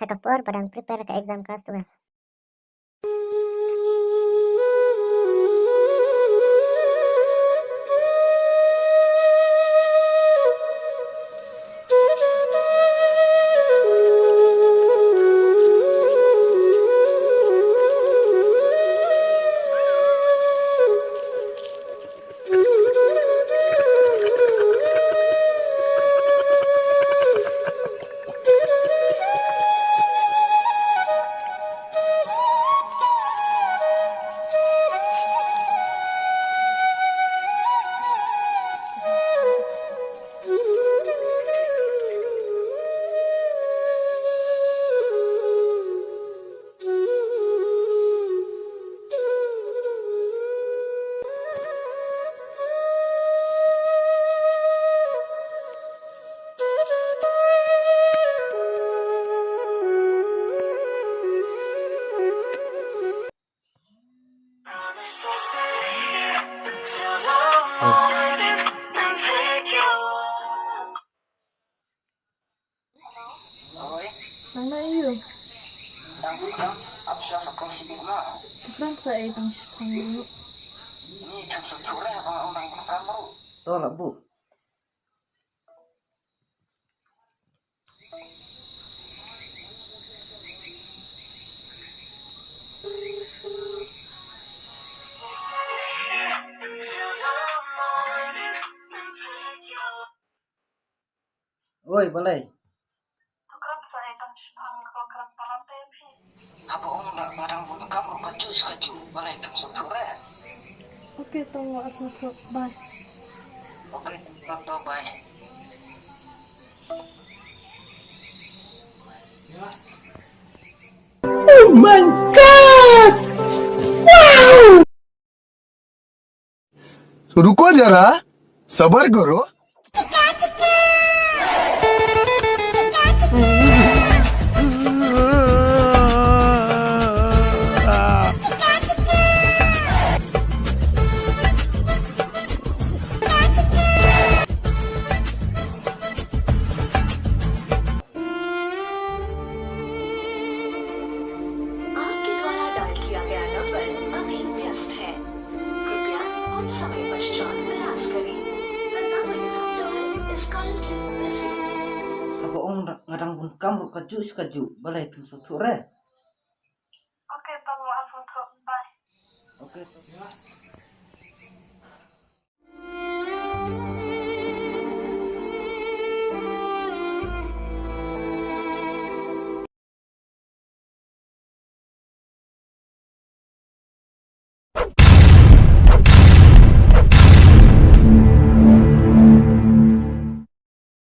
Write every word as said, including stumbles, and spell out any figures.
ha ka por ba dang prepare ka exam class twelve. Nang na ïu. Nang na ïu. Ap sha sa kong sibuk ma. Kren sa ei tang shipang ru. Ni kan sa thura ba ong nang kam ru. To la bu. Oi, balei? Haba ong da ba dang bun kam ruh kajuh shi kajuh, balei kam sngewthuh re? Okay, to nga sngewthuh. Bye. Okay, to, to, bye. Oh my God! Wow! रुको जरा, सबर करो। आपके द्वारा डायल किया गया नंबर अभी व्यस्त है। कृपया कुछ समय पश्चात प्रयास करें। The number you have dialed is currently busy. Haba ong da nga dang bun kam ruh kajuh shi kajuh, balei phim sngewthuh re? Okay, to nga sngewthuh. Bye. Okay, to.